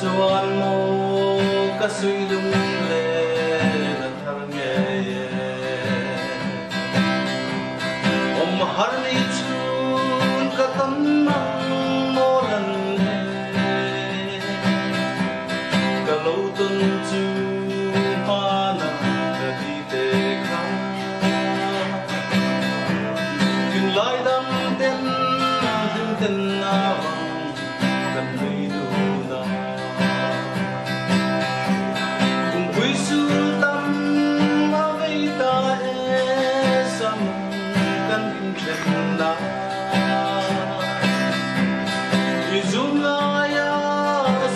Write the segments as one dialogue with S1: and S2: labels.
S1: chuan maw ka sui lunglen a thar ngei e. Awm har ni chhun ka tam ang maw lan le. Ka lo tawn chu hmana ka ti te kha. Thinlai dang ten hlim ten a vang kan nui dun a. Kumpui sul tam a vei ta e sam kan inthen a. I zum laia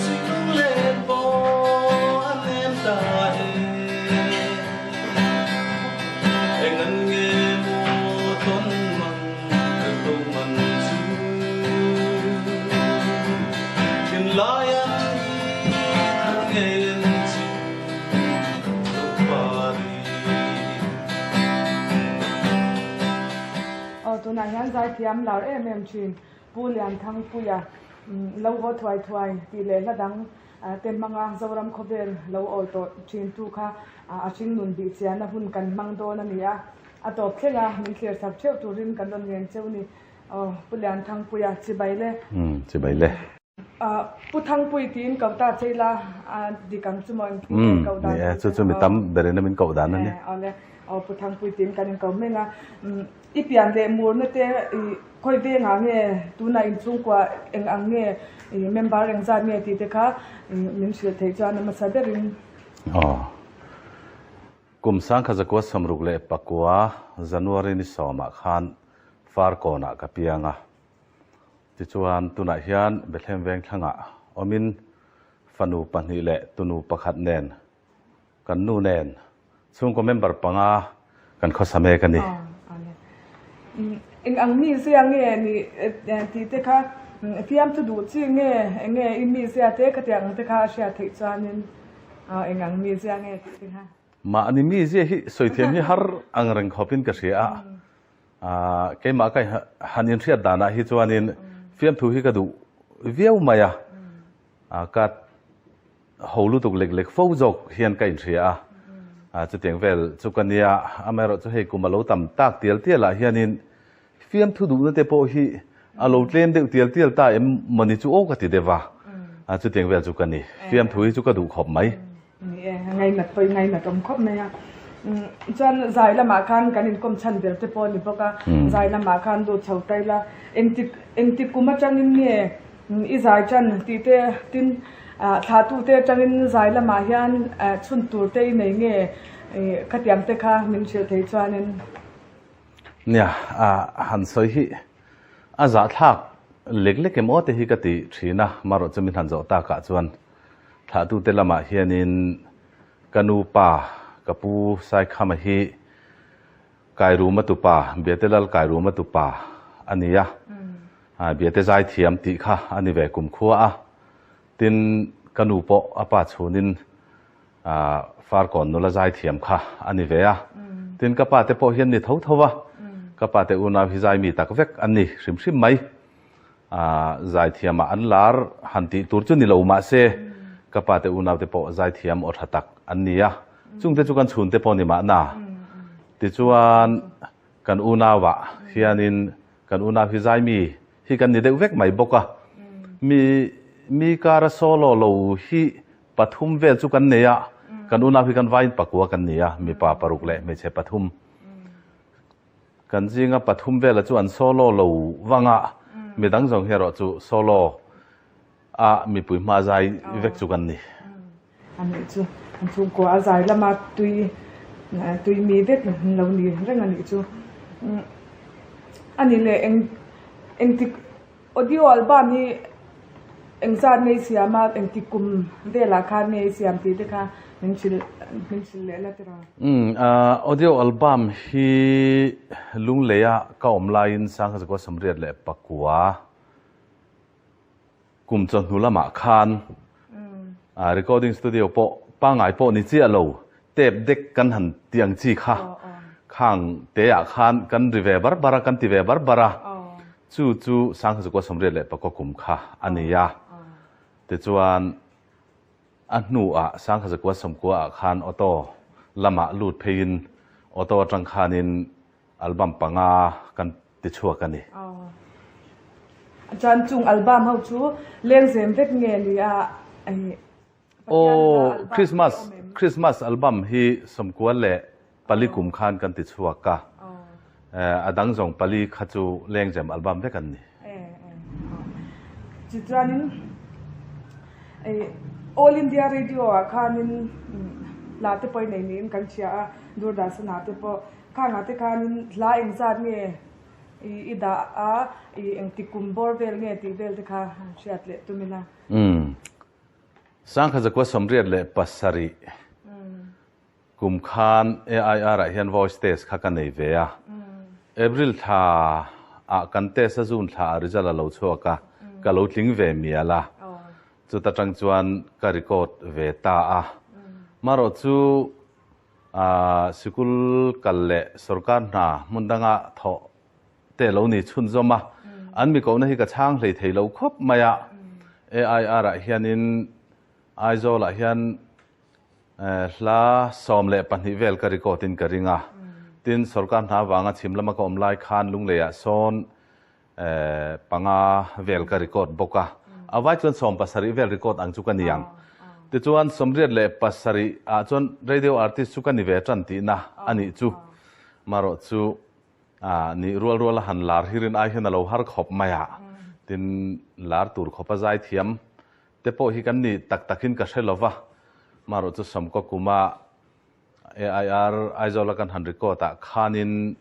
S1: suihlung len pawh a nem ta e. Eng an nge maw tawn mang ka to man chu. Thinlai an i thar ngei an chim lo pari.
S2: Aw tunah hian zaithiam lar em em thin Pu Lianthangpuia lo haw thuai thuai tih leh hla dang te hmanga Zoram khawvel lo awi tawh thin tu kha a hringnun bih chiahna hun kan hmang dawn a ni a, a tawp thleng a min thlir chak theuh turin kan rawn ngen cheu ni. Aw Pu Lianthangpuia chibai le.
S3: Umm chibai le.
S2: Pu Thangpui tiin ko ta che ila a dik ang chu maw engtin nge ko dan
S3: Ni e, chu chu mi tam berin a min koh dan a ni.
S2: Aw le, aw Pu Thangpui tiin kan inko hmeng a. I pian leh murna te i khawi vengah nge tunah inchhungkua eng ang nge i member eng zat nge tih te kha min hrilh theih chuan a hmasa berin.
S3: Aw. Kum sangkha zakua 69 January ni sawmah khan Farkawnah ka piang a. Tichuan tunah hian Bethlehem Vengthlangah awmin fanu pahnih leh tunu pakhat nen Kan nu nen chhungkaw member panga kan khawsa mek a ni.
S2: Eng ang mizia nge ni tih te kha fiamthu duh chi nge eng nge i mizia te khatiang ang te kha a hriat theih chuanin eng ang mizia nge tih te kha.
S3: Mahni mizia hi sawi thiam hi har ang reng khawpin ka hria a, keimah ka han inhriat danah hi chuanin fiamthu hi ka duh viau mai a, ka Ho lutuk lek lek fo zawk hian ka inhria a, chutiang vel chu ka nia. Amaherawh chu hei kum a lo tam tak tial tial ah hianin fiamthu duhna te pawh hi a lo tlem deuh tial tial ta em mawni chu aw ka ti deuh a, chutiang vel chu ka ni. Fiamthu hi chu ka duh khawp mai.
S2: Ni e, ngainat pawh i ngainat awm khawp mai a. Chuan zai lamah khan kan inkawm chhan ber te pawh a ni bawk a, zai lamah khan lut chho ta ila engtik engtik kum atangin nge I zai tan tih te tin thlah tu te atangin zai lamah hian chhun tur te i nei nge khatiang te kha min hrilh thei chuanin.
S3: Nia, han sawi hi a zahthlak lek lek em aw te hi ka ti thin a, marawh chu min han zawh takah chuan thlah tu te lamah hianin ka nu pa ka pu Saikhama hi Kairuma tupa, Biate Lal Kairuma tupa a ni a, Biate zaithiam tih kha a ni ve kumkhua a, tin ka nu pawh a pa chhunin Farkawn nula zaithiam kha a ni ve a, tin ka pa te pawh hian ni tho tho a, ka pa te unau hi zaimi tak vek an ni hrim hrim mai. Zaithiamah an lar han tih tur chu ni lo mahse ka pa te unau te pawh zaithiam aw tha tak an ni a, chungte chu kan chhungte pawh ni mahna. Tichuan kan unauah hianin kan unau hi zaimi hi kan ni deuh vek mai bawk a, mi mi kara solo lo hi pathum vel chu kan nei a, kan unau hi kan vain pakua kan ni a, mipa paruk leh hmeichhe pathum. Kan zinga pathum vela chu an solo lo vang a, midang zawng hi erawh chu solo a mipui hma zai vek chu kan ni.
S2: A nih chu, an chhungkua a zai lama tui tui mi vek an lo ni reng a nih chu. A nih leh eng engtik Audio album hi engzat nge i siam a, engtik kum velah khan nge i siam tih te kha min hrilh min hrilh leh la tiraw?
S3: Umm audio album hi Lungleia ka awm laiin Sangkhazakuaa 89 kum chawhnu lamah khan recording studio pawh pangngai pawh ni chiah lo tape deck kan han tih ang chi kha khang teah khan kan ri ve bar bar a, kan ti ve bar bar a. Chu chu 1984 kum kha a ni a. Tichuan. A hnuah Sangkhazakua Sawmkua ah khan auto lamah lut pheiin auto atang khanin album panga kan ti chhuak a ni.
S2: Chuan chung album ho chu lengzem vek nge ni a?
S3: Aw, Christmas, Christmas album hi 94 kum khan kan ti chhuak a, a dang zawng pali kha chu lengzem album vek an ni.
S2: Tichuanin All India Radio ah khanin hla te pawh i nei niin kan hria a, Doordarshan ah te pawh khangah te khanin hla engzat nge i dah a, engtik kum bawr vel nge tih vel te kha hriat leh tum ila.
S3: Umm. 1987 kum khan AIR ah hian voice test kha ka nei ve a. April thla ah kan test a June thla ah result a lo chhuak a, ka lo tling ve mial a. Chuta tang chuan ka record ve ta a. Marawh chu sikul kal leh sorkar hna hmun danga thawh te lo ni chhunzawm a, an mi kohna hi ka chhang hlei thei lo khawp mai a. AIR ah hianin Aizawl ah hian hla 12 vel ka record in ka ring a. Tin, sorkar hna avanga chhim lama ka awm lai khan Lunglei ah sawn panga vel ka record bawk a. A vai chuan 17 vel record ang chu ka ni ang. Tichuan 87 ah chuan radio artist chu ka ni ve tan tihna a nih chu. Marawh chu A nih rual rual a han lar hi rin ai hian a lo har khawp mai a, tin lar tur khawpa zai thiam te pawh hi kan ni tak takin ka hre lova, marawh chu Sawmkaw kuma AIR Aizawl a kan han record ah khanin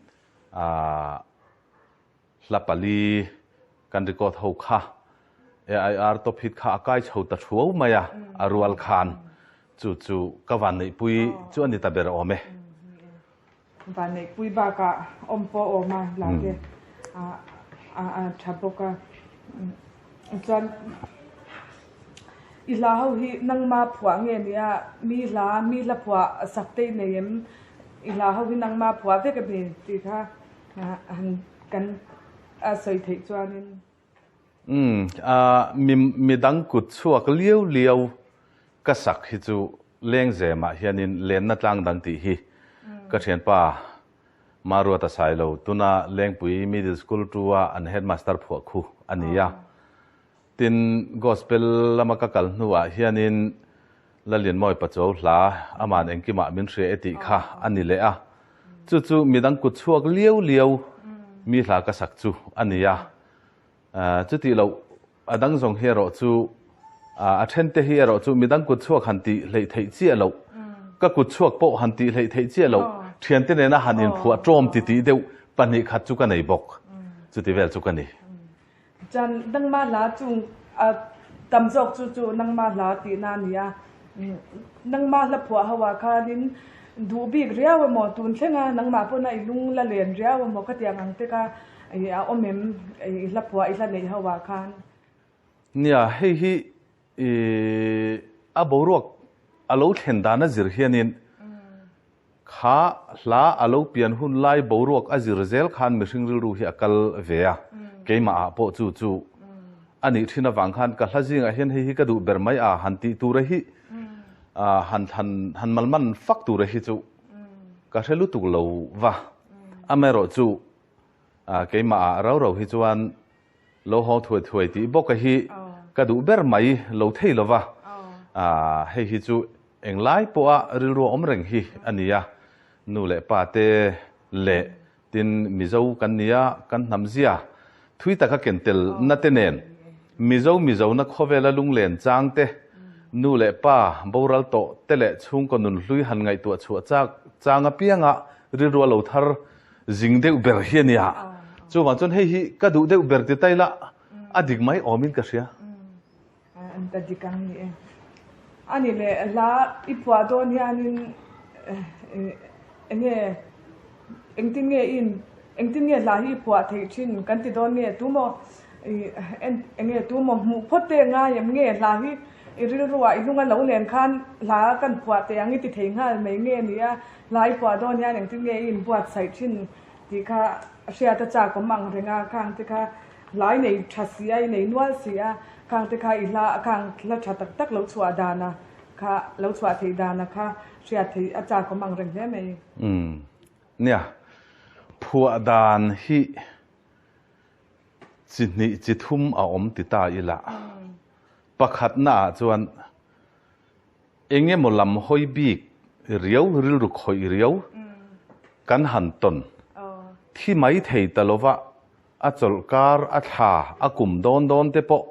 S3: hla pali kan record ho kha AIR top hit kha a kai chho ta thuau mai a, a rual khan chu chu ka vanneihpui chu a ni ta ber awm e.
S2: Vanneihpui bakah awm pawh a awm a, hla te a tha bawk a. Chuan i hla ho hi nangma phuah nge nia mi hla mi hla phuah sak te i nei em? I hla ho hi nangma phuah vek a ni tih kha han kan a sawi theih chuanin.
S3: Umm mi midang kut chhuak liau liau ka sak hi chu Lengzemah hianin lenna tlang dang tih hi ka thianpa Maruata Sailo tuna Lengpui Middle School tua an headmaster phuah khu a ni a. Tin, Gospel lama ka kal hnuah hianin Lalianmawi Pachuau hla aman engkimah min hria e tih kha a ni leh a. Chu chu midang kut chhuak liau liau mi hla ka sak chu a ni a. Chutih loh a dang zawng hi erawh chu a then te hi erawh chu midang kut chhuak han tih hleih theih chiah loh, ka kut chhuak pawh han tih hleih theih chiah loh, thiante nena han inphuah ṭawm titih deuh 2 khat chu ka nei bawk. Chuti vel chu ka ni.
S2: Chuan nangmah hla chung a tam zawk chu chu nangmah hla tihna a ni a. Nangmah hla phuah ho ah khanin duh bik riau emaw tun thlenga nangmah pawna i lung la len riau emaw khatiang ang te kha a awm em i hla phuah i hla neih ho ah khan?
S3: Nia, hei hi i a boruak a lo thlen dan a zir hianin Kha hla a lo pian hun lai boruak a zir zel khan mihring rilru hi a kal ve a, keimah ah pawh chu chu a nih thin avang khan ka hla zingah hian hei hi ka duh ber mai a han tih tura hi han thlan han malman fak tura hi chu ka hre lutuk lo va. Amaherawh chu keimah ah rau rau hi chuan lo haw thuai thuai tih bawka hi ka duh ber mai lo thei lo va, hei hi chu Englai pawha rilru a awm reng hi a ni a, nu leh pa te leh tin Mizo kan ni a, kan hnam zia thui taka ken tel na te nen Mizo Mizona khawvela lunglen chang te, nu leh pa boral tawh te leh chhungkaw nun hlui han ngaihtuah chhuah chak chang apianga rilru a lo thar zing deuh ber hi a ni a. Chuvang chuan hei hi ka duh deuh ber ti ta ila a dik mai awmin ka hria.
S2: An ta dik ang ni e. A ni leh hla i phuah dawn hianin enge engtin nge i in engtin nge hla hi i phuah theih thin kan ti dawn nge tumaw enge tumaw hmuh phawt te ngai em nge hla hi i rilruah i hnunga lo len khan hla kan phuah teh ang i ti thei nghal mai nge ni a hla i phuah dawn hian engtin nge i inbuatsaih thin tih kha hriat a chak awm ang reng a khang te kha Hla i nei tha si a, i nei nual si a, khang te kha i hla khang hla tha tak tak lo chhuah dan a. kha lo chhuah theih dana kha hriat theih a chak awm ang reng hle mai.
S3: Umm nia, phuah dan hi chi hnih chi thum a awm ti ta ila, pakhatna ah chuan eng emaw lam hawi bik riau rilru khawih riau kan han tawn thi mai thei ta lova a chawlh kar a thla a kum dawn dawn te pawh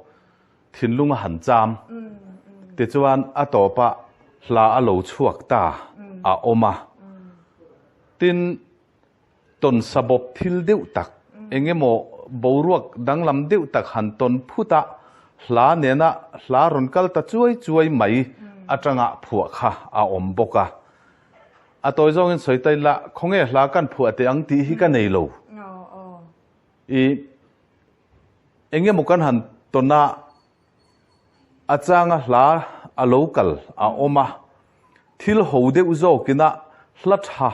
S3: thinlung a han cham tichuan a tawpah hla a lo chhuak ta a awm a, tin tawn sabawp thil deuh tak eng emaw boruak danglam deuh tak han tawn phut a, hla nena hla rawn kal ta chuai chuai mai atanga phuah kha a awm bawk a. A tawi zawngin sawi ta ila, khawnge hla kan phuah teh ang tih hi ka nei lo. I eng emaw kan han tawn a, a changa hla a lo kal a awm a, thil ho deuh zawkin a hla tha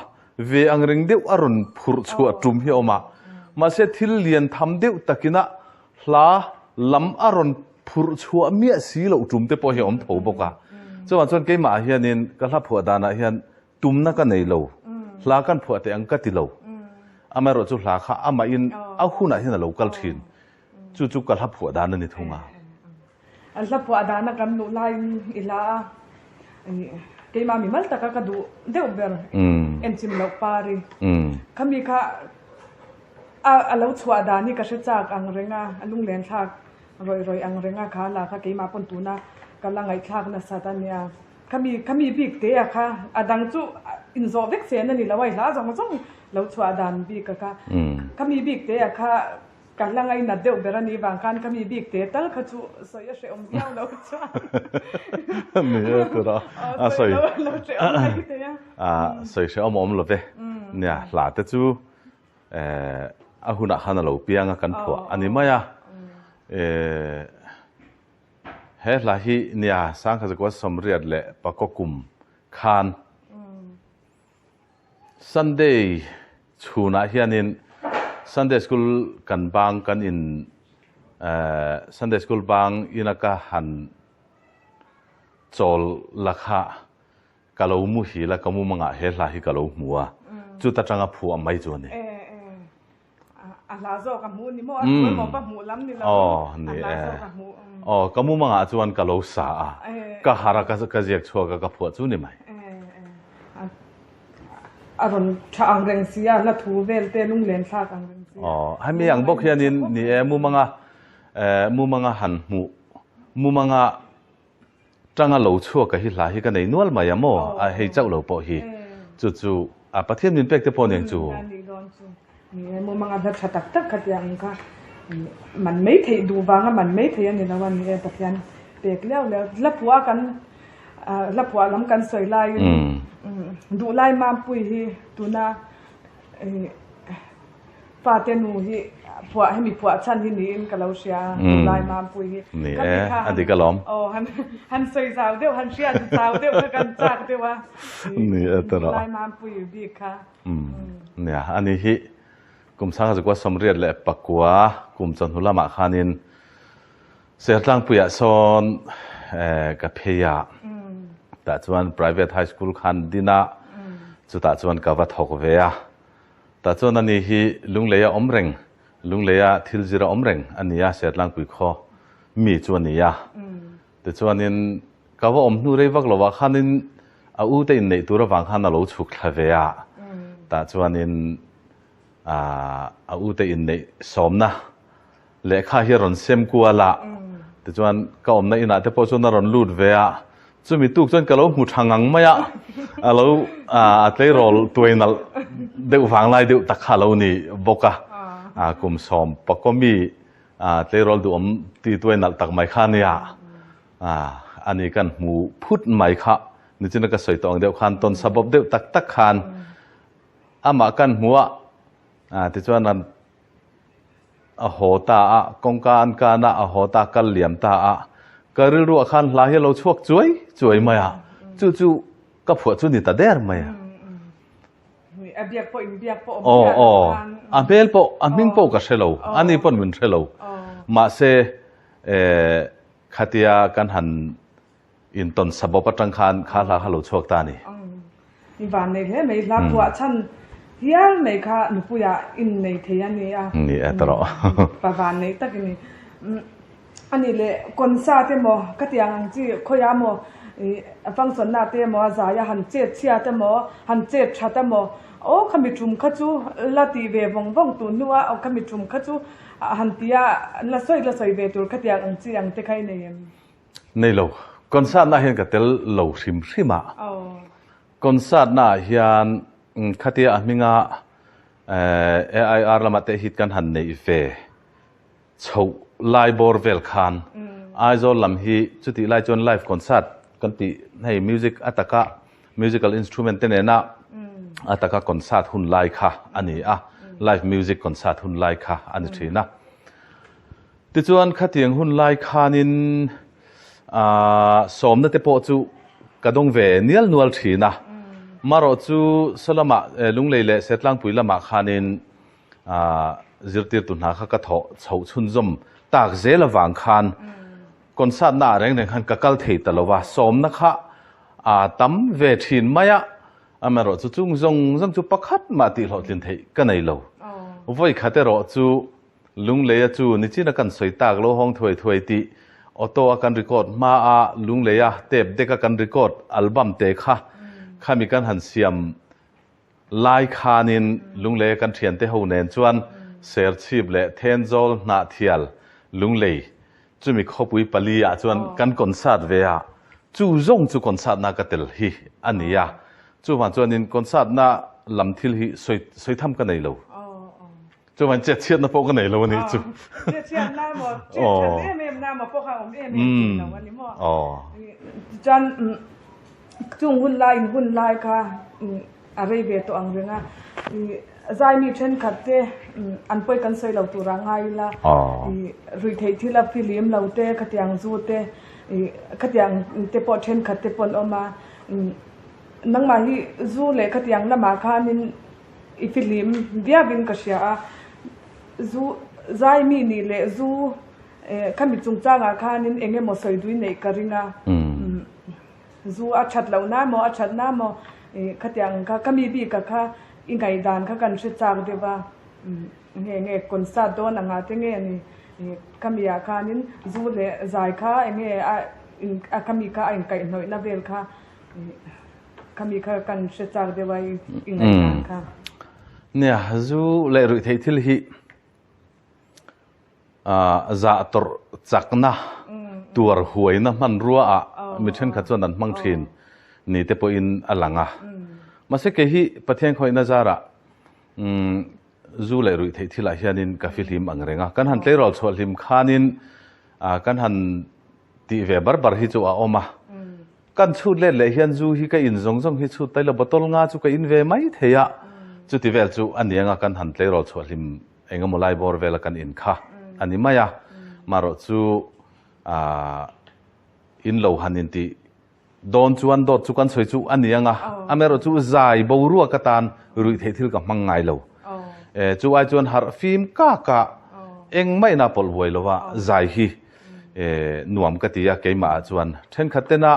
S3: ve ang reng deuh a rawn phurh chhuah tum hi a awm a, mahse thil lian tham deuh takin a hla lam a rawn phurh chhuah miah si loh tum te pawh hi a awm tho bawk a. Chuvang chuan keimah ah hianin ka hla phuah danah hian Tumna ka nei lo, hla kan phuah teh ang ka ti lo. Amaherawh chu hla kha amahin a hunah hian a lo kal thin. Chu chu ka hla phuah dan a ni thung a.
S2: A hla phuah dana kan luh laiin i hla a, keimah mimal taka ka duh deuh ber enchim loh pari. Khami kha a lo chhuah dan hi ka hre chak ang reng a, a lunglen thlak rawih rawih ang reng a kha hla kha keimah pawn tuna ka la ngaihthlak nasat a nia. Khami khami bik te a kha a dang chu inzawh vek sen a ni lo a, i hla zawng zawng lo chhuah dan bik a kha. Khami bik te a kha ka hla ngainat deuh ber a nih vang khan khami bik te tal kha chu sawi a hrehawm viau lo chuan.
S3: Ni e tura a sawi
S2: lo hrehawm mai thei a.
S3: A sawi hrehawm awm lo ve. Nia hla te chu a hunah khan a lo piang a kan phuah a ni mai a. He hla hi nia Sangkhazakua Sawmriat leh Pakaw kum khan Sunday chhunah hianin Sunday School kan bang kan in Sunday School bang ina ka han chawl la kha ka lo muhil a ka mumangah he hla hi ka lo hmu a chuta tanga phuah mai chu a ni.
S2: A hla zawk a hmuh ni maw? A hmuh emaw ka hmuh lam ni lo.
S3: Aw ni e. Aw ka mumangah chuan ka lo sa a. Ka har a ka ziak chhuak a ka phuah chu ni mai.
S2: A rawn tha ang reng si a, hla thu vel te lunglen thlak ang reng si a.
S3: Aw hemi ang bawk hianin ni e mumanga mumanga han hmuh mumanga Tanga lo chhuak a hi hla hi ka nei nual mai a maw? A hei chauh lo pawh hi. Chu chu a Pathian min pek te pawh nen chu.
S2: A nih dawn chu. Ni e, mumanga hla tha tak tak kha tiang ang kha man mai theih duh vanga man mai theih a ni lo a ni e Pathian pek liau liau. Hla phuah kan hla phuah lam kan sawi laiin duhlai Mampui hi tuna Fate nu hi phuah hemi phuah chhan hi niin ka lo hria a, Tunlai Mampui hi.
S3: Ni e, a dik alawm.
S2: Aw, han han sawi zau deuh, han hriat zau deuh kha kan chak deuh a.
S3: Ni e tawrh.
S2: Tunlai Mampui bik kha.
S3: Nia, ani hi kum sangha zakua sawmriat leh pakua kum chawhnu lamah khanin Sertlangpuiah sawn ka phei a, tah chuan private high school khan din a, chutah chuan ka va thawk ve a. Tah chuan ani hi Lungleia awm reng, Lungleia thil zir a awm reng a ni a, Sertlangpui khaw mi chu a ni a. Tichuanin ka va awm hnu rei vak lovah khanin a u te inneih tur avang khan a lo chhuk thla ve a. Tah chuanin a u te inneih sawmna Lehkha hi a rawn sem kual a, tichuan ka awmna inah te pawh chuan a rawn lut ve a, chumi tuk chuan ka lo hmu tha ngang mai a, a lo a tleirawl tuai nalh deuh vanglai deuh tak kha a lo ni bawk a, kum sawm pakaw mi tleirawl duhawm ti tuai nalh tak mai kha a nia, ani kan hmu phut mai kha, nichina ka sawi tawh ang deuh khan tawn sabawp deuh tak tak khan amah kan hmu a, tichuan a A haw ta a, kawngka an kan a, a haw ta, kal liam ta a. Ka rilruah khan hla hi a lo chhuak chuai chuai mai a, chu chu ka phuah chu ni ta der mai a.
S2: A biak pawh in biak pawh awm
S3: Aw aw, a hmel pawh, a hming pawh ka hre lo, ani pawn min hre lo. Mahse, eh, khatia kan han. intawn sabawp atang khan kha hla kha lo chhuak ta a ni.
S2: I van nei hle mai, hla phuah chhan hial mai kha nupuia innei thei a ni a.
S3: Ni e ta rawh.
S2: Pa van nei tak i ni. A nih leh concert emaw ka tiang ang chi khawiah emaw ih a function na te emaw a zai a han chet chhiat emaw han chet that emaw aw khami tum kha chu la tih ve vawng vawng tun hnua aw khami tum kha chu han ti a la sawi la sawi ve tur khatiang ang chi ang te kha i nei em?
S3: Nei lo. Concert na hian ka tel lo hrim hrim a. Concert na ah hian khatia a hminga AIR lamah te hit kan han neih ve. Chhoh lai bawr vel khan Aizawl lam hi chutih lai chuan live concert kan tih hei music a taka musical instrument te nena a taka concert hun lai kha a ni a, live music concert hun lai kha a ni thin a. Tichuan khatiang hun lai khanin sawmna te pawh chu ka dawng ve nial nual thin a, marawh chu saw lamah Lunglei leh Setlangpui lamah khanin Zirtirtu hna kha ka thawh chhoh chhunzawm tak zel avang khan concert na ah reng reng khan ka kal thei ta lo va, sawmna kha a tam ve thin mai a, amaherawh chu chung zawng zawng chu pakhat mah tih hlawhtlin theih ka nei lo. Vawi khat erawh chu Lungleia chu nichina kan sawi tak lo hawng thuai thuai tih auto a kan record hma a Lungleia tape deck a kan record album te kha khami kan han siam Lai khanin Lunglei kan thiante ho nen chuan Serchhip leh Thenzawl Hnahthial Lunglei chumi khawpui pali ah chuan kan concert ve a, chu zawng chu concert na ka tel hi a ni a, chuvang chuanin concert na lam thil hi sawi sawi tham ka nei lo. Chuvang chet chhiatna pawh ka nei lo a nih chu.
S2: Chet chhiatna emaw, chet that em em na emaw pawh kha awm em em tih lo a ni maw? Tichuan chung hun lai in hun lai kha a rei ve tawh ang reng a, zaimi thenkhat te an pawi kan sawi lo tur ah ngai ila, ruihtheih thil a filim lo te, khatiang zu te, khatiang te pawh thenkhat te pawh an awm a, nangmah hi zu leh khatiang lamah khanin I fihlim viauin ka hria a, zu zai mi nih leh zu khami chungchangah khanin eng emaw sawi dui neih ka ring a, zu a that loh na emaw a that na emaw khatiang kha ka mi bika kha i ngaihdan kha kan hre chak deuh a, nge nge concert dawn angah te nge ni khami ah khanin zu leh zai kha eng nge a khami kha a inkaihhnawihna vel kha. Khami kha kan hre chak deuh a i ngaihdan kha.
S3: Nia, zu leh ruihtheih thil hi zah tawrh chakna tuar huaina hmanrua ah mi thenkhat chuan an hmang thin ni te pawhin a lang a. Mahse kei hi Pathian khawihna zarah zu leh ruihtheih thilah hianin ka fihlim ang reng a. Kan han tleirawl chhuah hlim khanin kan han tih ve bar bar hi chu a awm a. Kan chhut let leh hian zu hi ka in zawng zawng hi chhut tailo bottle nga chu ka in ve mai thei a, chuti vel chu a ni anga kan han tleirawl chhuah hlim eng emaw lai bawr vela kan in kha a ni mai a, marawh chu aah in lo han in tih dawn chuan dawt chu kan sawi chu a ni anga, amaherawh chu zai boruak atan ruih theih thil ka hmang ngai lo, e chu ai chuan harh fim kak a engmah ina pawlh buai lo a zai hi. Nuam ka ti a, keimah ah chuan thenkhat tena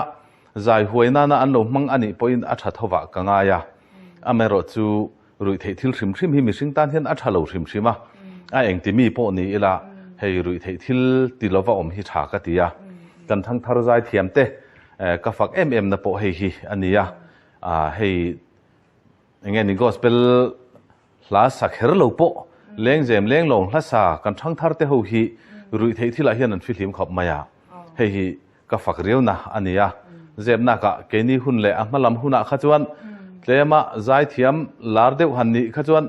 S3: zai huai nana an lo hmang anih pawhin a tha thovah ka ngai a. Amaherawh chu ruihtheih thil hrim hrim hi mihring tan hian a tha lo hrim hrim a, a engti mi pawh ni ila hei ruihtheih thil ti lova awm hi tha ka ti a. Kan thangthar zai thiam te ka fak em em na pawh hei hi a ni a, hei enge ni gospel Hla sa kher lo pawh lengzem lenglawng hla sa kan thangthar te ho hi ruihtheih thilah hian an fihlim khawp mai a, hei hi ka fak riauna a ni a. Zepnakah keini hun leh a hmalam hunah kha chuan tlema zaithiam lar deuh han nih kha chuan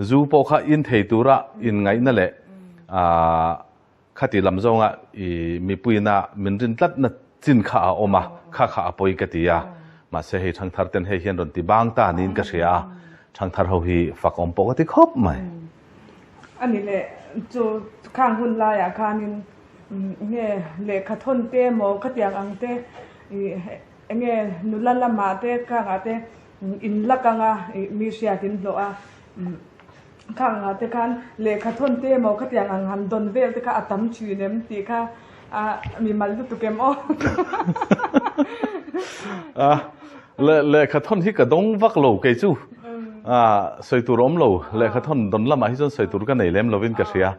S3: zu pawh kha in thei tura inngaihna leh Khati lam zawnga i mipuiina min rin tlatna chin kha a awm a, kha kha a pawi ka ti a. Mahse hei Thangthar ten hei hian rawn ti bang ta niin ka hria a, Thangthar ho hi fak awm pawh ka ti khawp mai.
S2: A ni leh, chu khang hun laiah khanin nge lehkha thawn te emaw khatiang ang te i enge nula lamah te khangah te in la kang a, i mi hriat in hlawh a. Khang ah te khan lehkha thawn te emaw khatiang ang han dawn vel te kha a tam thin em tih kha. mi mal lutuk em aw.
S3: Lehkha thawn hi ka dawng vak lo kei chu. Sawi tur awm lo, lehkha thawn dawn lamah hi chuan sawi tur ka nei lem lovin ka hria.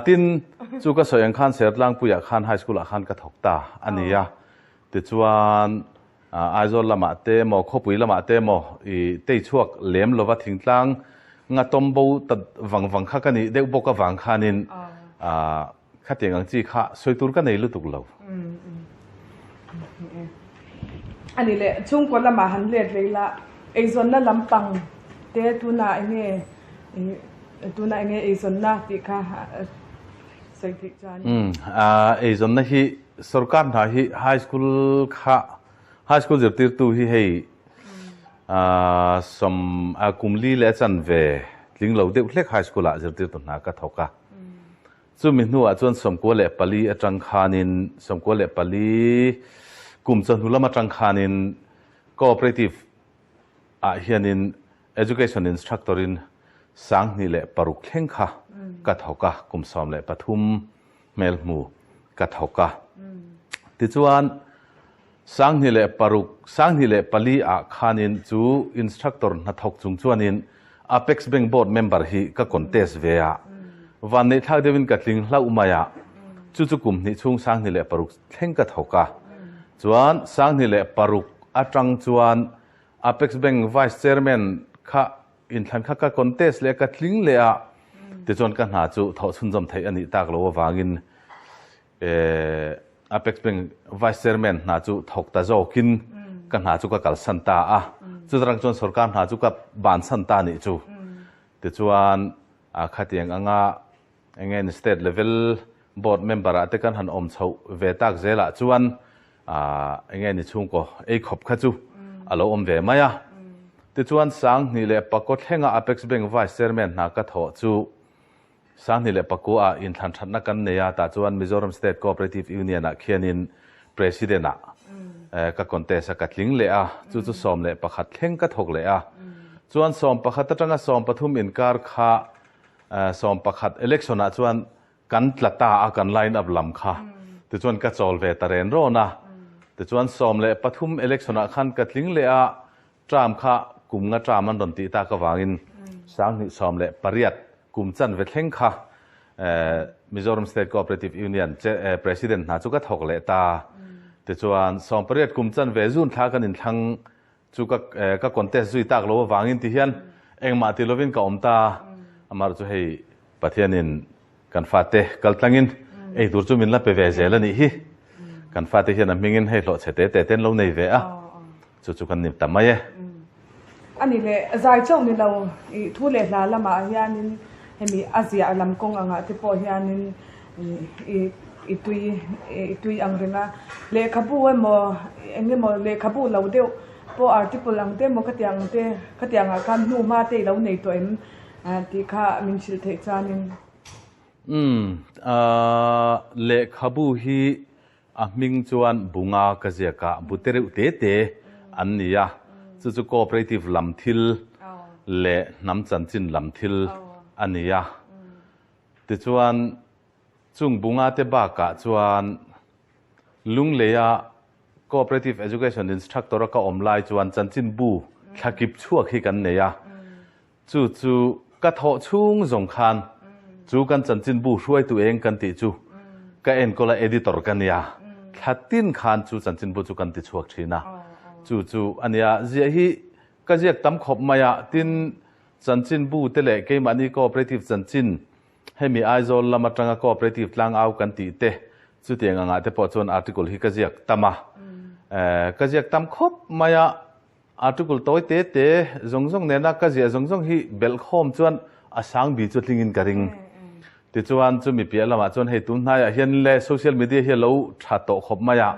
S3: Tin, chu ka sawi ang khan Sertlangpuiah khan High School ah khan ka thawk ta a ni a. Tichuan, Aizawl lamah te emaw, khawpui lamah te emaw i tei chhuak lem lova thingtlang nga tawm bo ta vang vang kha ka nih deuh bawk avang khanin khatiang ang chi kha sawi tur ka nei lutuk lo.
S2: A ni leh, chhungkaw lamah han let lei la, eizawnna lampang te tunah enge tunah enge eizawnna tih kha sawi theih chuan.
S3: Eizawnna hi sorkar hna hi high school kha high school zirtirtu hi hei sawm kum li leh a chanve tling lo deuh hlek high school ah zirtirtu hna ka thawk a. Chumi hnuah chuan 94 atang khanin 94 kum chawhnu lam atang khanin cooperative ah hianin education instructor in 2006 thleng kha ka thawk a, kum 13 hmel hmu ka thawk a. Tichuan 2006, 2004 ah khanin chu instructor hnathawk chung chuanin Apex Bank Board member hi ka contest ve a, vanneihthlak deuhin ka tling hlauh mai a, chu chu kum hnih chhung 2006 thleng ka thawk a. Chuan 2006 atang chuan Apex Bank Vice Chairman kha inthlan kha ka contest leh a, ka tling leh a, tichuan ka hna chu thawh chhunzawm theih a nih tak lo avangin Apex Bank Vice Chairman hna chu thawk ta zawkin ka hna chu ka kalsan ta a. Chutarang chuan sorkar hna chu ka bansan ta nih chu. Tichuan khatiang anga enge ni state level board member ah te kan han awm chhoh ve tak zelah chuan enge ni chhungkaw ei khawp kha chu a lo awm ve mai a. Tichuan 2009 thlenga Apex Bank Vice Chairman hna ka thawh chu 2009 ah inthlan thatna kan nei a, tah chuan Mizoram State Cooperative Union ah khianin President ah ka contest a, ka tling leh a, chu chu 11 thleng ka thawk leh a. Chuan 11 atanga 13 inkar kha 11 election ah chuan kan tla ta a, kan line up lam kha. Tichuan ka chawl ve ta ren rawn a. Tichuan 13 election ah khan ka tling leh a, Term kha kum nga term an rawn tih tak avangin 2018 kum chanve thleng kha Mizoram State Cooperative Union President hna chu ka thawk leh ta. Tichuan 18 kum chanve zun thla kan inthlang chu ka ka contest zui tak lo avangin ti hian engmah ti lovin ka awm ta. Amaherawhchu chu hei Pathianin Kan fate kal tlangin ei tur chu min la pe ve zel a nih hi. Kan fate hian a hmingin hei hlawh chhe te te te an lo nei ve a, chu chu kan ni ta mai e.
S2: A ni le, zai chauh ni lo, i thu leh hla lamah hianin hemi a ziah lam kawng angah te pawh hianin i i tui i tui ang reng a. Lehkhabu emaw eng emaw lehkhabu lo deuh pawh article ang te emaw khatiang ang te khatiang ah khan hnu hma te i lo nei tawh em tih kha min hrilh theih chuanin.
S3: Umm, lehkhabu hi a hming chuan Bunga ka ziak a, bu te reuh te te an ni a, chu chu cooperative lam thil leh hnam chanchin lam thil a ni a. Tichuan, chung Bunga te bakah chuan Lungleia Cooperative Education Instructor a ka awm lai chuan chanchinbu thlakip chhuak hi kan nei a. Chu chu ka thawh chhung zawng khan chu kan chanchinbu hruaitu eng kan tih chu ka enkawl a editor ka nia, thla tin khan chu chanchinbu chu kan ti chhuak thin a, chu chu a nia. Ziah hi ka ziak tam khawp mai a, tin chanchinbu te leh keimahni cooperative chanchin hemi Aizawl lam atanga cooperative tlangau kan tih te chutiang angah te pawh chuan article hi ka ziak tam a, ka ziak tam khawp mai a. Article tawi te te zawng zawng nena ka ziah zawng zawng hi belh khawm chuan a sang bi chu tlingin ka ring. Tichuan chumi piah lamah chuan hei tun hnaiah hian le social media hi a lo tha tawh khawp mai a,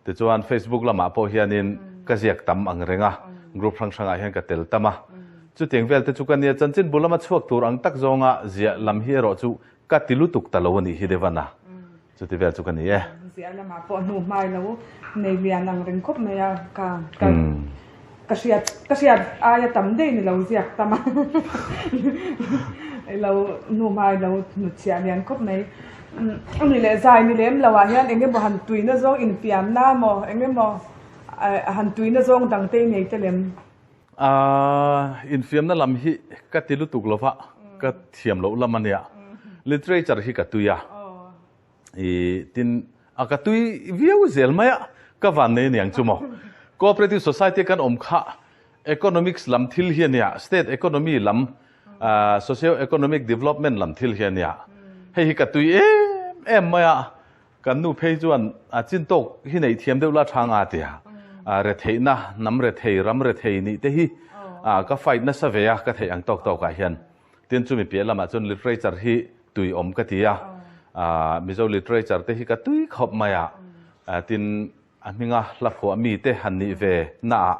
S3: tichuan Facebook lamah pawh hianin ka ziak tam ang reng a, group hrang hrangah hian ka tel tam a. Chutiang vel te chu ka nia chanchinbu lama chhuak tur ang tak zawnga ziah lam hi erawh chu ka ti lutuk ta lo a nih hi Devana. Chuti vel chu ka ni e.
S2: Ziah lamah pawh hnu hmai lo nei lian ang reng khawp mai a, ka ka ka hriat ka hriat aia tam daih ni lo ziak tam a, i lo hnu hmai lo hnutchhiah lian khawp mai. Ani leh zai ni lem lo ah hian eng emaw han tuina zawng infiamna maw eng emaw han tuina zawng dang te i nei tel em?
S3: Infiamna lam hi ka ti lutuk lo va, ka thiam loh lam a nia. Literature hi ka tui a, tin a ka tui viau zel mai a, ka van nei aniang chu maw. Cooperative Society kan awm kha Economics lam thil hi a nia, state economy lam, socio-economic development lam thil hi a nia. Hei hi ka tui em em mai a, kan nu phei chuan a chin tawk hi neih thiam deuh la tha nga ti a, retheihna, hnam rethei, ram rethei nih te hi ka fight nasa ve a, ka theih ang tawk tawkah hian. Tin chumi piah lamah chuan literature hi tui awm ka ti a, Mizo literature te hi ka tui khawp mai a, tin A hminga hla phuah mite han nih ve naah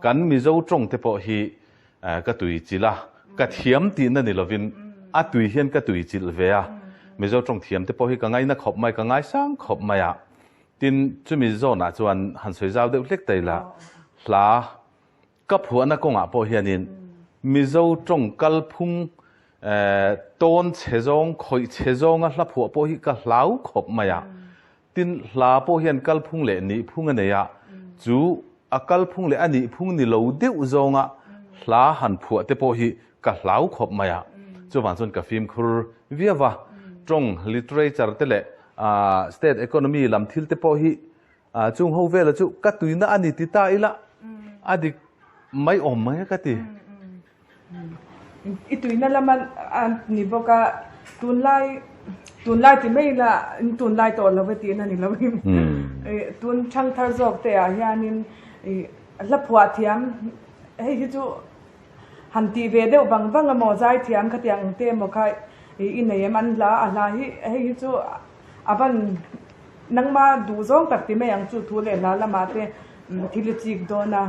S3: kan Mizo tawng te pawh hi ka tui chilh a, ka thiam tihna ni lovin a tui hian ka tui chilh ve a, Mizo tawng thiam te pawh hi ka ngaina khawp mai, ka ngaisang khawp mai a. Tin, chumi zawnah chuan han sawi zau deuh hlek ta ila, hla Ka phuahna kawngah pawh hianin Mizo tawng kalphung tawn chhe zawng, khawih chhe zawnga hla phuah pawh hi ka hlau khawp mai a. Tin, hla pawh hian kalphung leh nihphung a nei a, chu a kalphung leh a nihphung ni lo deuh zawnga hla han phuah te pawh hi ka hlau khawp mai a. Chuvang chuan ka fimkhur viau va, tawng, literature te leh state economy lam thil te pawh hi Chung ho vela chu ka tuina a ni ti ta ila a dik mai awm mai a ka ti.
S2: I tuina lama a ni bawk a, tunlai tunlai ti mai ila in tunlai tawh lo e tihna ni lo in tun thangthar zawk te ah hianin hla phuah thiam hei hi chu han tih ve deuh vang vang emaw zaithiam khatiang ang te emaw kha i nei em an hla a hla hi hei hi chu A van nangma duh zawng tak ti mai ang chu thu leh hla lamah te thil i chik dawn a,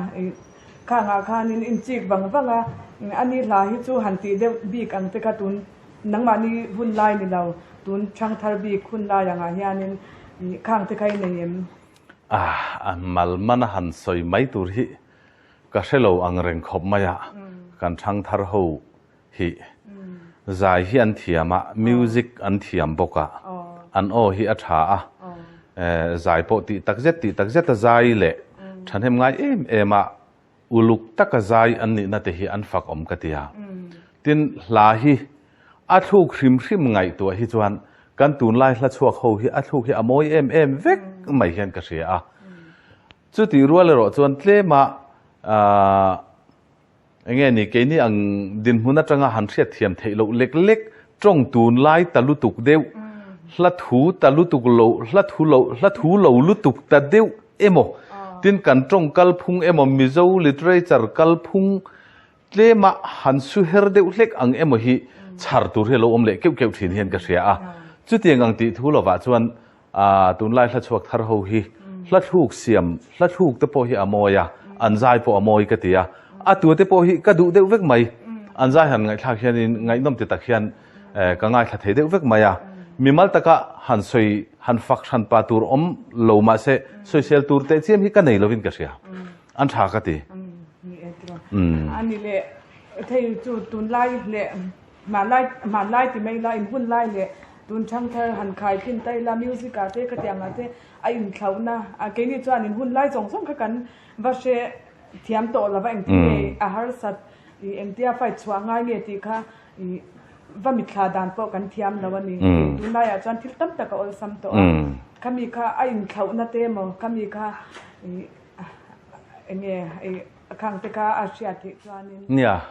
S2: khangah khanin in chik vang vang a, ani hla hi chu han tih deuh bik ang te kha tun nangmahni hun lai ni lo, tun thangthar bik hun lai angah hianin khang te kha i nei em?
S3: A mal mana han sawi mai tur hi ka hre lo ang reng khawp mai a, kan thangthar ho hi zai hi an thiam a, music an thiam bawk a, an aw hi a tha a, zai pawh tih tak zet tih tak zet a zai leh thahnem ngai em em a, uluk taka zai an nihna te hi an fak awm ka ti a. Tin, hla hi a thluk hrim hrim ngaihtuah hi chuan kan tunlai hla chhuak ho hi a thluk hi a mawi em em vek mai hian ka hria a. Chutih rual erawh chuan tlema Enge ni, keini ang dinhmun atanga han hriat thiam theih loh lek lek, tawng tunlai ta lutuk deuh, hla thu ta lutuk lo, hla thu lo, hla thu lo lutuk ta deuh emaw, tin kan tawng kalphung emaw Mizo literature kalphung tlema han su her deuh hlek ang emaw hi chhar tur hi a lo awm leh keuh keuh thin hian ka hria a. Chutiang ang tih thu lovah chuan A tunlai hla chhuak thar ho hi hla thluk siam, hla thluk te pawh hi a mawi a, an zai pawh a mawi ka ti a, a tua te pawh hi ka duh deuh vek mai. An zai han ngaihthlak hianin ngaihnawm ti tak hian ka ngaithla thei deuh vek mai a. Mimal taka han sawi, han fak hran pa tur awm lo mahse sawisel tur teh chiam hi ka nei lovin ka hria. An tha ka ti.
S2: Ni e tiraw. Ani leh thei chu tunlai leh Hmanlai hmanlai ti mai ila in hun lai leh tun thangthar han khai thin ta ila music ah te khatiang ah te a inthlauhna a keini chuan in hun lai zawng zawng kha kan va hre thiam tawh lova engtin nge a harsat ih engtia fight chhuah ngai nge tih kha ih va mitthla dan pawh kan thiam lo a ni. Tunlaiah chuan thil tam tak a awlsam tawh a khami kha a inthlauhna te emaw khami kha ih enge ih A khang te kha a hriat theih chuanin.
S3: Nia,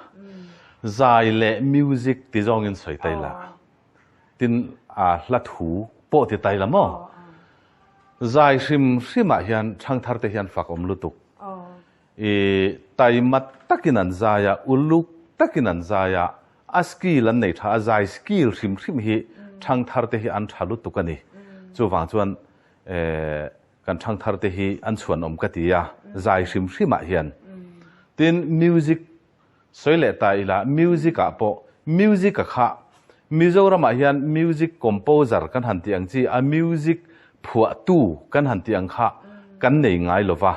S3: zai leh music ti zawngin sawi ta ila, tin a hla thu pawh ti ta ila maw? Zai hrim hrimah hian thangthar te hian fak awm lutuk. I taima takin an zai a, uluk takin an zai a, a skill an nei tha a, zai skill hrim hrim hi thangthar te hi an tha lutuk a ni. Chuvang chuan Kan thangthar te hi an chhuanawm ka ti a, zai hrim hrimah hian. Tin, music sawi leh ta ila, music ah pawh music a kha Mizoramah hian music composer kan han tih ang chi, a music phuahtu kan han tih ang kha kan nei ngai lo va.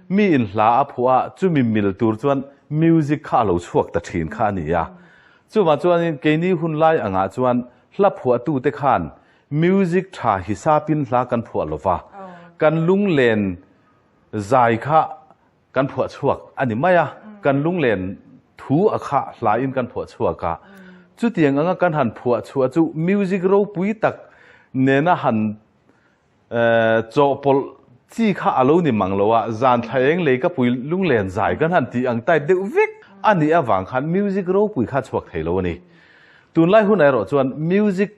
S3: Mi in hla a phuah a, chumi mil tur chuan music kha a lo chhuak ta thin kha a ni a. Chuvang chuanin keini hun lai angah chuan hla phuahtute khan. Music tha hisapin hla kan phuah lova, kan lunglen zai kha kan phuah chhuak a ni mai a, kan lunglen thu a kha hla in kan phuah chhuak a. Chutiang anga kan han phuah chhuah chu music ropui tak nena han Chawhpawlh chi kha a lo ni mang lo a, zan thla eng lei ka pui lunglen zai kan han tih ang type deuh vek a nih avang khan music ropui kha chhuak thei lo a ni. Tunlai hunah erawh chuan music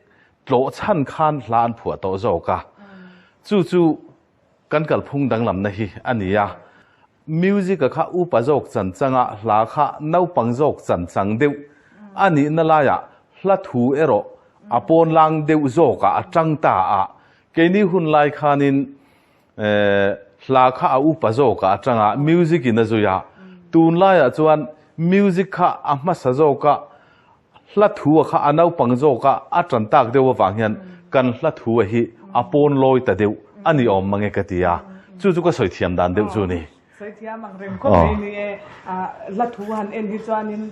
S3: tlawh chhan khan hla an phuah tawh zawk a, chu chu kan kalphung danglamna hi a ni a. Music a kha upa zawk chan changa hla kha naupang zawk chan chang deuh a nihna laiah hla thu erawh a pawn lang deuh zawkah a tang ta a. Keini hun lai khanin hla kha a upa zawkah a tang a, music in a zui a. Tunlaiah chuan music kha a hmasa zawka Hla thu a kha a naupang zawk a, a tan tak deuh avang hian kan hla thu a hi a pawn lawi ta deuh a ni awm mange ka ti a, chu chu ka sawi thiam dan deuh chu a ni.
S2: Sawi thiam ang reng khawp mai ni e, hla thu han en hi chuanin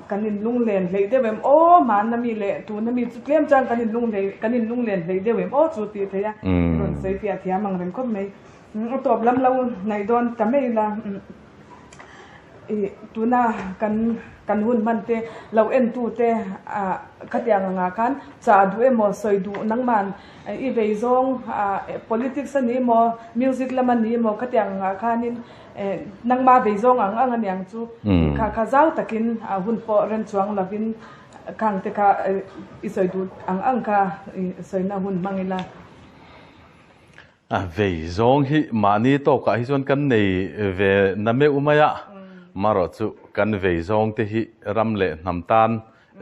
S2: kan in lunglen hleih deuh em aw, hmanna mi leh tuna mi chu tlem chuan kan in lunghlei kan in lunglen hleih deuh em aw chu tih theih a, rawn sawi fiah thiam ang reng khawp mai. A tawp lam lo hnaih dawn ta mai ila. Ih tuna kan kan hun hman te lo en tu te ah khatiang angah khan chah duh emaw sawi duh nangman i vei zawng ah politics a ni emaw music lam a ni emaw khatiang angah khanin eh nangma vei zawng ang ang a niang chu kha kha zau takin a hun pawh rem chuang lovin khang te kha i sawi duh ang ang kha i sawina hun hmang ila.
S3: A vei zawng hi mahni tawkah hi chuan kan nei ve na meuh mai a, marawh chu kan vei zawng te hi ram leh hnam tan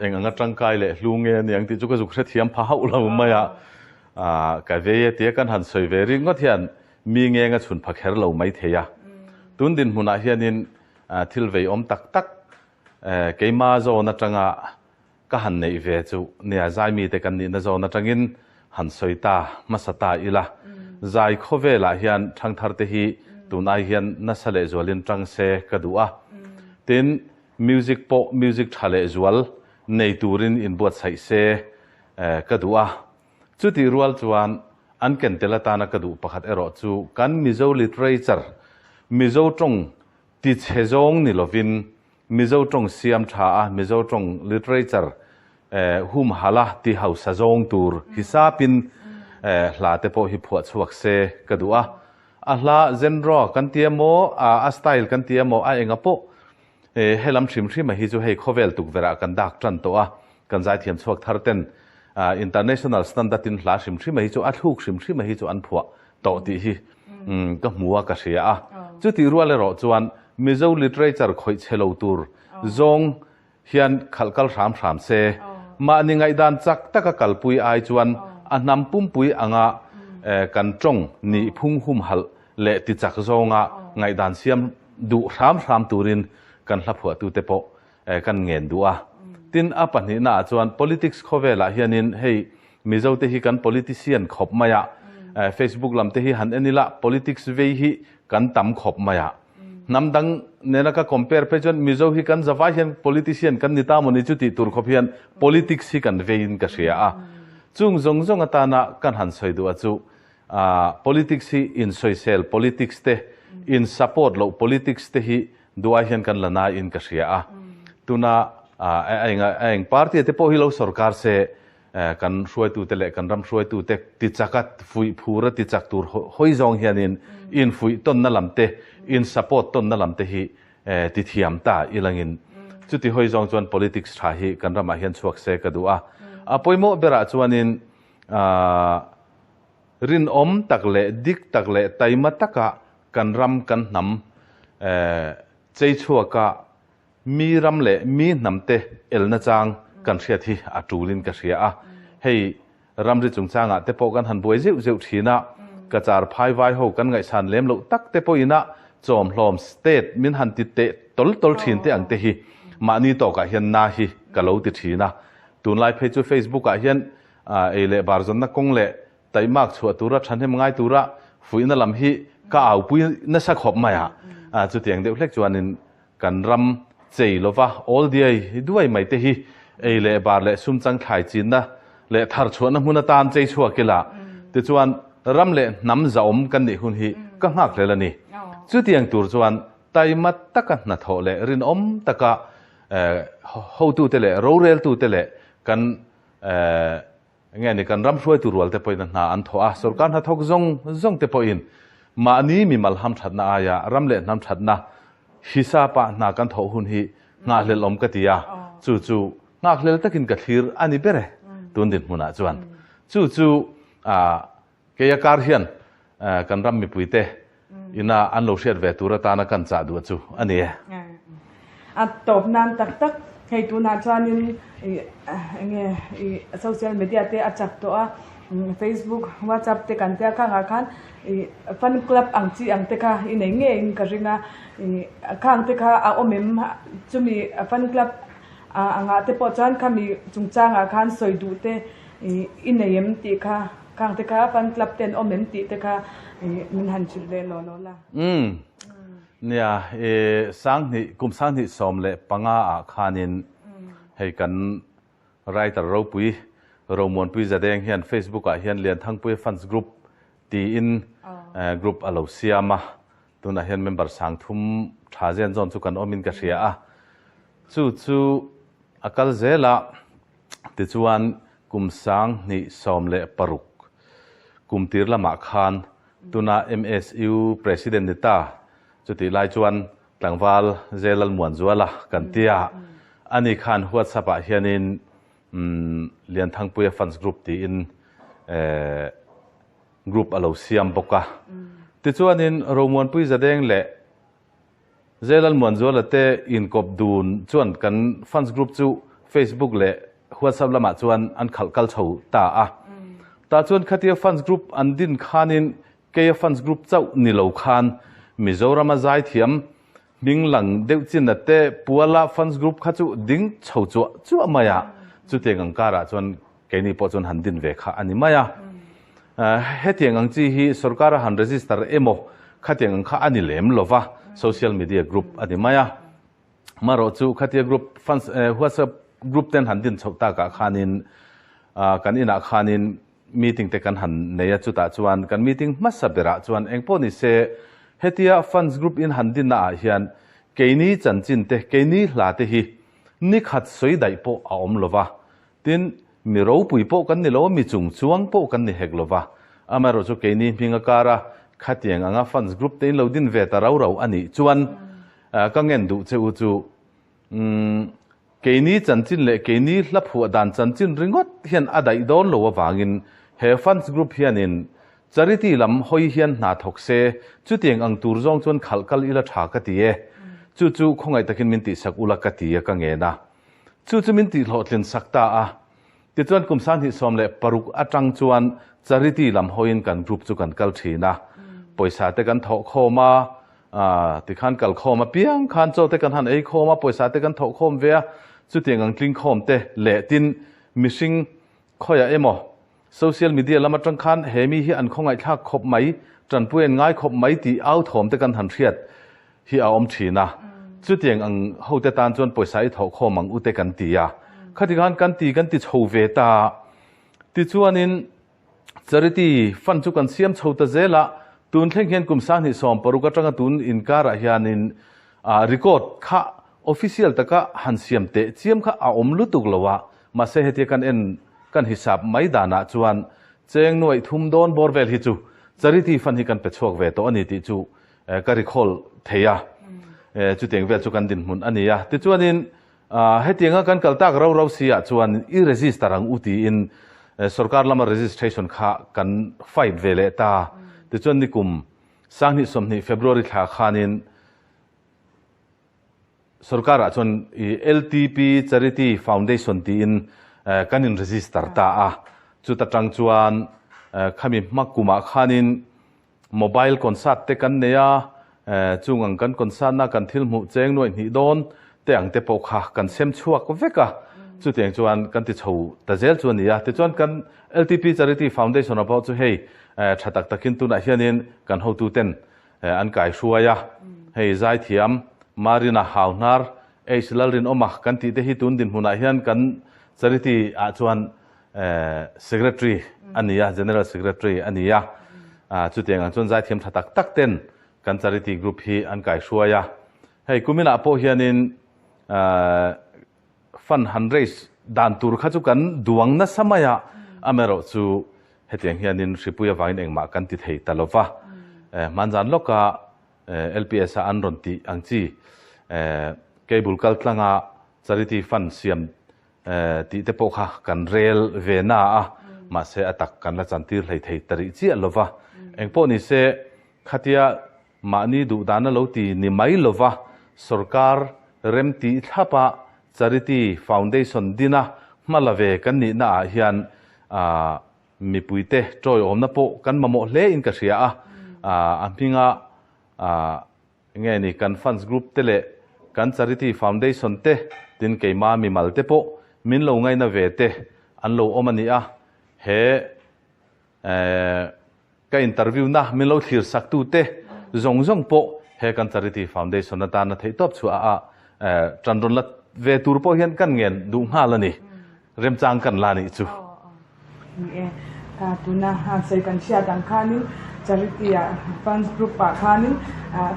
S3: eng anga tangkai leh hlu nge a niang tih chu ka zuk hrethiam pha hauh lo mai a. Ka vei e tia kan han sawi ve ringawt hian mi ngeng a chhun pha kher lo mai thei a. Tun dinhmunah hianin thil vei awm tak tak keima zawn atanga Ka han neih ve chu nia zaimite kan nihna zawn atangin han sawi ta hmasa ta ila. Zai khawvelah hian thangtharte hi tun ai hian nasa lehzualin tang se ka duh a. Tin, music pawh music tha lehzual nei turin inbuatsaih se ka duh a. Chutih rual chuan an ken tel atana ka duh pakhat erawh chu kan Mizo literature, Mizo tawng tichhe zawng ni lovin Mizo tawng siam tha a, Mizo tawng literature humhalh a ti hausa zawng tur hisapin hla te pawh hi phuah chhuak se ka duh a. A hla genre kan ti emaw, a style kan ti emaw, a enga pawh helam hrim hrim a hi chu hei khawvel tukverh ah kan dak tan tawh a, kan zaithiam chhuak thar ten international standard in hla hrim hrim a hi chu a thluk hrim hrim a hi chu an phuah tawh tih hi ka hmu a, ka hria a. Chutih rual erawh chuan Mizo literature khawih chhe lo tur zawng hian khalh kal hram hram se. Mahni ngaihdan chak taka kalpui ai chuan a hnam pumpui anga kan tawng nih phung humhalh leh tichak zawnga ngaihdan siam duh hram hram turin kan hla phuahtute pawh kan ngen duh a. Tin, a pahnihnaah chuan politics khawvelah hianin hei Mizote hi kan politician khawp mai a, Facebook lam te hi han en ila politics vei hi kan tam khawp mai a. Hnam dang nena ka compare phei chuan Mizo hi kan zavai hian politician kan ni ta maw ni chu tih tur khawp hian politics hi kan veiin ka hria a. Chung zawng zawng atana kan han sawi duh a chu politics hi insawisel politics te, in support loh politics te hi duai hian kan la naiin ka hria a. Tuna a eng party te pawh hi lo sorkar se Kan hruaitute leh kan ram hruaitute tichaka fuih phura tichak tur hawi zawng hianin infuih tawnna lam te, in support tawnna lam te hi tithiam ta ilangin chuti hawi zawng chuan politics tha hi kan ramah hian chhuak se ka duh a. A pawimawh berah chuanin rinawm tak leh dik tak leh taima taka kan ram kan hnam chei chhuaka Mi ram leh mi hnamte elna chang kan hriat hi a tulin ka hria a. Hei ramri chungchangah te pawh kan han buai zeuh zeuh thin a, ka char phai vai ho kan ngaihsan lem loh tak te pawhin a chawmhlawm state min han ti teh tawl tawl thin te ang te hi mahni tawkah hian na hi ka lo ti thin a. Tunlai phei chu Facebook ah hian ei leh bar zawnna kawng leh Taihmak chhuah tura thahnem ngai tura fuihna lam hi ka aupui nasa khawp mai a. Chutiang deuh hlek chuanin kan ram chei lova awl diai duai mai te hi ei leh bar leh sum chang thlai chinna leh thar chhuahna hmun atan chei chhuak ila, tichuan ram leh hnam zahawm kan nih hun hi ka nghak hlel a ni. Chutiang tur chuan taima taka hnathawh leh rinawm taka hotute leh roreltute leh kan Enge ni kan ram hruaitu rual te pawhin a hna an thawh a, sorkar hnathawk zawng zawng te pawhin mahni mimal hamthatna aia ram leh hnam thatna hisapa hna kan thawh hun hi nghahhlelh awm ka ti a, chu chu nghakhlel takin ka thlir a ni ber e tun dinhmunah chuan. Chu chu Keia kar hian kan ram mipuite ina an lo hriat ve tur atana kan chah duh chu a ni e.
S2: A tawp nan tak tak hei tunah chuanin enge i social media te a chak tawh a, Facebook, WhatsApp te kan tia khangah khan i fan club ang chi ang te kha i nei ngeiin ka ring a, i khang te kha a awm em chumi fan club angah te pawh chuan khami chungchangah khan sawi duh te i nei em tih kha. Khang te kha fan club ten awm em tih te kha min han hrilh ve law law la.
S3: Umm. Nia, i sanghnih, kum 2015 ah khanin hei kan writer ropui Romuanpui Zadeng hian Facebook ah hian Lianthangpuia Fans Group tiin group a lo siam a, tunah hian member 3000 tha zen zawn chu kan awmin ka hria a, chu chu a kal zel a, tichuan Kum 2016 kum tir lamah khan tuna MSU President ni ta, chutih lai chuan tlangval Zelal Muanzuala kan ti a, ani khan WhatsApp ah hianin Lianthangpuia Fans Group tiin group a lo siam bawk a. Tichuanin Romuanpui Zadeng leh Zelal Muanzuala te inkawp dun chuan kan fans group chu Facebook leh WhatsApp lamah chuan an khalh kal chho ta a. Tah chuan khatia fans group an din khanin keia fans group chauh ni lo khan Mizorama zaithiam hming lang deuh chin a te puala fans group kha chu ding chho chuah chuah mai a. Chutiang ang karah chuan Keini pawh chuan han din ve kha a ni mai a. Hetiang ang chi hi sorkara han register emaw khatiang ang kha a ni lem lo va, social media group a ni mai a. Marawh chu khatia group fans WhatsApp group ten han din chhoh takah khanin kan inah khanin meeting te kan han nei a, chutah chuan kan meeting hmasa berah chuan engpawh ni se hetia fans group in han dinna ah hian keini chanchin te, keini hla te hi nikhat sawi daih pawh a awm lo va, Tin, mi ropui pawh kan ni lo a, mi chungchuang pawh kan ni hek lo va. Amaherawhchu keini hming a kar a, khatiang anga fans group te in lo din ve ta rau rau a nih chuan ka ngen duh che u chu, umm, keini chanchin leh keini hla phuah dan chanchin ringawt hian a daih dawn lo avangin he fans group hianin charity lam hawi hian hna thawk se, chutiang ang tur zawng chuan khalh kal ila tha ka ti e. Chu chu khawngaih takin min tihsak ula ka ti a ka ngen a. Chu chu min tihhlawhtlin sak ta a. Tichuan kum 2016 atang chuan charity lam hawiin kan group chu kan kal thin a. Pawisa te kan thawh khawm a, tikhan kal khawm apiang khan chaw te kan han ei khawm a, pawisa te kan thawh khawm ve a. Chutiang ang tling khawm te leh tin mihring khawiah emaw Social media lam atang khan he mi hi an khawngaihthlak khawp mai, tanpui an ngai khawp mai tih au thawm te kan han hriat hi a awm thin a. Chutiang ang hote tan chuan pawisa i thawh khawm ang u te kan ti a. Khati khan kan ti kan ti chho ve ta. Tichuanin charity fund chu kan siam chho ta zel a, tun thleng hian kum 2016 atanga tun inkarah hianin record kha official taka han siam teh chiam kha a awm lutuk lo a, mahse hetia kan en Kan hisap mai danah chuan cheng nuaih thum dawn bawr vel hi chu charity fund hi kan pe chhuak ve tawh a ni tih chu ka recall thei a. Chutiang vel chu kan dinhmun a ni a. Tichuanin hetianga kan kal tak rau rau si ah chuan i register ang u tiin sorkar lama registration kha kan fight ve leh ta. Tichuan nikum 2020 February thla khanin Sorkarah chuan i LTP Charity Foundation tiin kan in register ta a, chuta tang chuan khami hma kumah khanin mobile concert te kan nei a, chung ang kan concert na kan thil hmuh cheng nuaih hnih dawn te ang te pawh kha kan sem chhuak vek a, chutiang chuan kan ti chho ta zel chu a ni a. Tichuan kan LTP Charity Foundation ah pawh chu hei tha tak takin tunah hianin kan hotuten An kai hruai a, hei zaithiam Marina Hauhnar, H Lalrinawma kan tih te hi tun dinhmunah hian kan charity ah chuan Secretary a ni a, General Secretary a ni a. Chutiang ang chuan zaithiam tha tak tak ten kan charity group hi an kaihruai a. Hei kuminah pawh hianin fund han raise dan tur kha chu kan duang nasa mai a, amaherawh chu hetiang hianin hripui avangin engmah kan ti thei ta lo va. Hmanzan lawka LPS a an rawn tih ang chi cable kal tlanga charity fund siam tih te pawh kha kan rel ve na a, mahse a tak kan la chantir hlei thei ta rih chiah lo va. Engpawh ni se, khatia mahni duh dana lo ti ni mai lo va, sorkar rem tih thlapa charity foundation dina hma la ve kan nihna ah hian mipuite tawiawmna pawh kan mamawh hle in ka hria a, a hminga Nge ni kan fans group te leh kan charity foundation te tin keima mimal te pawh min lo ngaina ve te an lo awm a ni a, he ka interview na min lo thlir sak tu te zawng zawng pawh he kan charity foundation atana theihtawp chhuah a tan rawn la ve tur pawh hian kan ngen duh nghal a ni. Remchang kan la nih chu.
S2: Ni e, tuna sawi kan hriat ang khanin Charity ah fans group ah khanin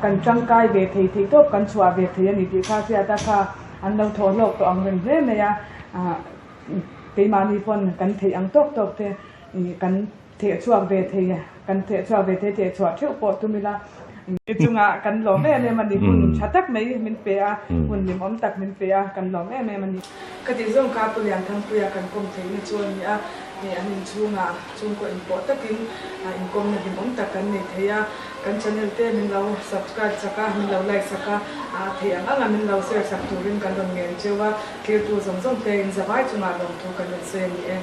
S2: kan tangkai ve thei thei tawp kan chhuah ve thei a ni tih kha hriat a kha an lo thawh hlawk tawh ang reng hle mai a, keimahni pawn kan theih ang tawk tawk te kan Theh chhuak ve thei a, kan theh chhuak ve thei, theh chhuah theuh pawh tum ila i chungah kan lawm em em a ni. Hun tha tak mai min pe a, hun hlimawm tak min pe a, kan lawm em em a ni. Ka tih zawng kha Pu Lianthangpuia kan kawm theihna chu a ni a, an inchhungah chhungkaw inpawh takin inkawmna hlimawm tak kan nei thei a, kan channel te min lo subscribe sak a, min lo like sak a, theih ang anga min lo share sak turin kan rawn ngen cheu a, thiltu zawng zawng te inzavai chungah lawmthu kan rawn sawi a ni e.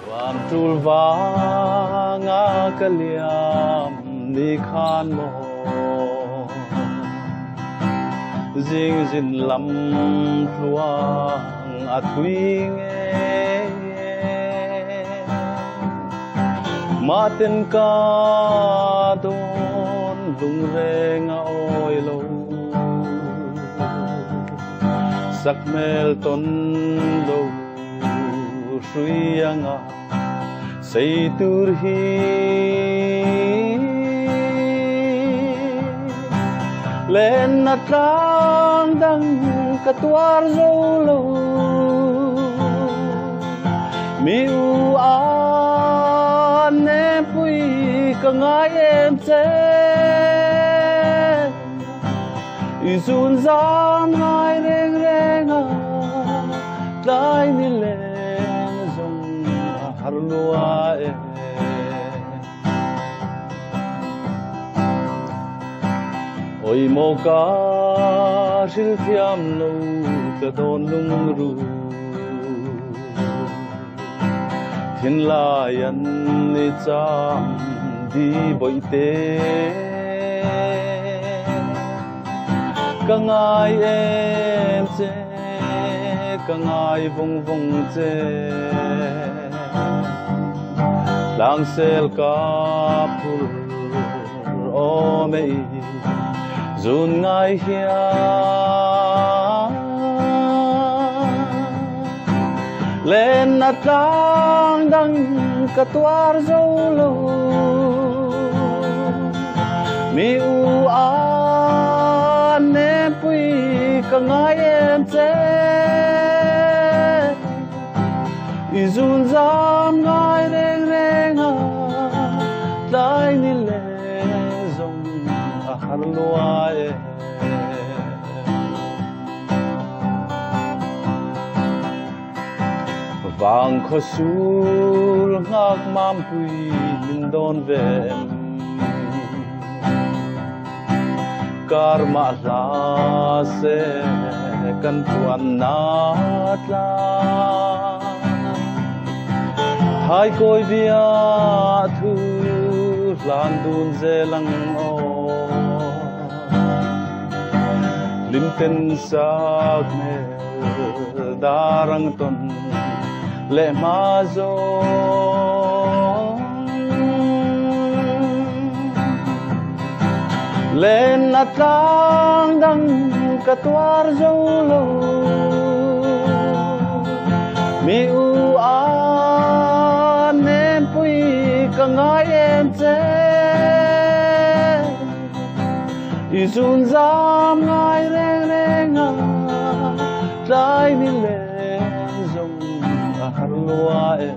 S1: Nuam tul vanga ka liam ni khan maw Zing zin lam tluang a thui nge Mahten ka dawn lungreng a awi lo Sakhmel tawn lo Hrui anga sei tur hi Lenna tlang dang ka tuar zo lo Mi u a ne pui ka ngai em che I zun zam ngai reng reng a tlai ni leng zawng a har lua e. Oi maw ka hril thiam lo ka dawn lungru Thinlai an ni cham di bawihte Ka ngai em che ka ngai vawng vawng che Tlangsel ka phur awm e i zun ngai hian Lenna tlang dang ka tuar zo lo Mi u a nem pui ka ngai em che I zun zam ngai reng reng a tlai ni leng zawng a har lua e. Vang khaw sul nghak mampui min dawn ve em Kar mah hla se kan tuan na tla Thai kawi bia thu hlan dun zel ang aw. Limten sak hmel dar ang tawn leh hma zawng. Len a tlang dang ka tuar zo lo Mi u a Ka ngai em che. I zun zam ngai reng reng a, tlai ni leng zawng a har lua e.